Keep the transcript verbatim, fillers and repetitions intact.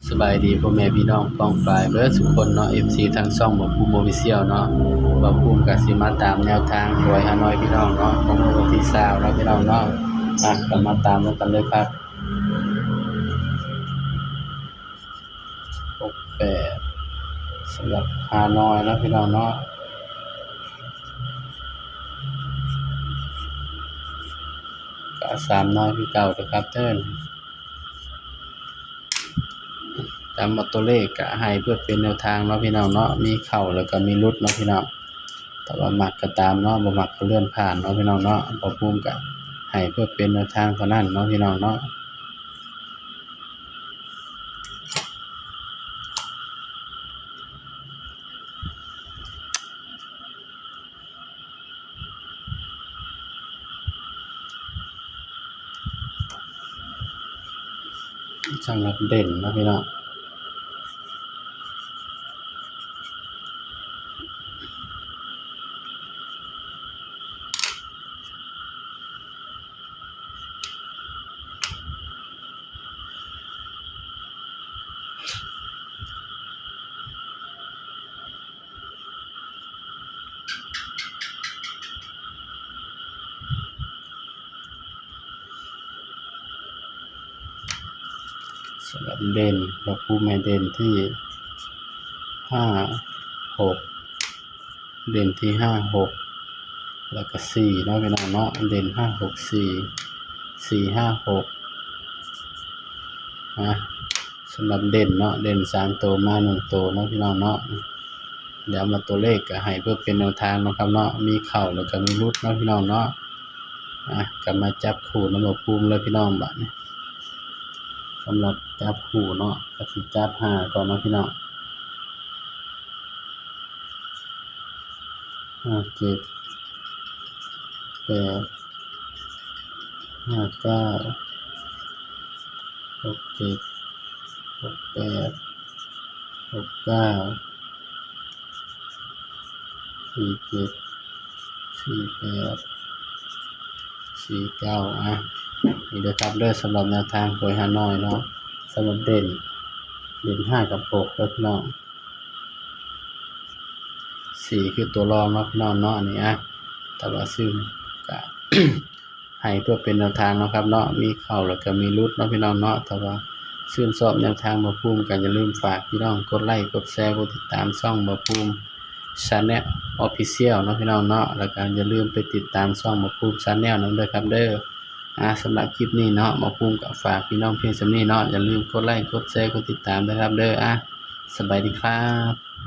สบายดีพ่อแม่พี่น้องป้องปายเบิดทุกคนเนาะ เอฟซี ทางช่องบ่าวภูมิ Official เนาะ บ่าวภูมิก็สิมาตามแนวทางหวยฮานอยพี่น้องเนาะ ของงวดวันที่ซาวเนาะพี่น้องเนาะ อ่ะ ก็มาตามกันเลยครับ หกแปด สำหรับฮานอยเนาะพี่น้องเนาะ ก็สามน้อยคือเก่าเด้อครับเด้อ จำเอาตัวเลขก็ให้เพื่อเป็นแนวทางเนาะพี่น้องเนาะ มีเข้าแล้วก็มีหลุดเนาะพี่น้อง แต่ว่ามักก็ตามเนาะ บ่มักก็เลื่อนผ่านเนาะพี่น้องเนาะ บ่าวภูมิก็ให้เพื่อเป็นแนวทางเท่านั้นเนาะพี่น้องเนาะ สำหรับเด่นเนาะพี่น้อง สำหรับเด่น บ่าวภูมิให้เด่นที่ ห้า หก เด่นที่ ห้า หก แล้วก็ สี่ เนาะพี่น้องเนาะ เด่น ห้า หก สี่ สี่ ห้า หก นะ สำหรับเด่นเนาะ เด่นสามตัวมาหนึ่งตัวเนาะพี่น้องเนาะ เดี๋ยวมาตัวเลขก็ให้เพื่อเป็นแนวทางเนาะครับเนาะ มีเข้าแล้วก็มีหลุดเนาะพี่น้องเนาะ อ่ะ ก็มาจับคู่นำบ่าวภูมิเลยพี่น้องบัดนี้ สำหรับจับคู่เนาะ ก็สิจับห้าก่อนเนาะพี่น้อง ห้าเจ็ด แปด ห้าเก้า หกเจ็ด หกแปด หกเก้า สี่เจ็ด สี่แปด สี่เก้า อ่ะ นี่เด้อครับเด้อ สำหรับแนวทางหวยฮานอยเนาะ สำหรับเด่น เด่น ห้า กับ หก เด้อพี่น้อง สี่ คือตัวรองเนาะพี่น้องเนาะ อันนี้อ่ะ แต่ว่าซื้อก็ ให้เพื่อเป็นแนวทางเนาะครับเนาะ มีเข้าแล้วก็มีหลุดเนาะพี่น้องเนาะ แต่ว่าชื่นชอบแนวทางบ่าวภูมิก็อย่าลืมฝากพี่น้องกดไลค์ กดแชร์ กดติดตามช่องบ่าวภูมิ Channel Official เนาะพี่น้องเนาะ แล้วก็อย่าลืมไปติดตามช่องบ่าวภูมิ Channel นำเด้อครับเด้อ อ่า สำหรับคลิปนี้เนาะ บ่าวภูมิก็ฝากพี่น้องเพียงส่ำนี้เนาะ อย่าลืมกดไลค์ กดแชร์ กดติดตามนะครับเด้อ อ่ะ สบายดีครับ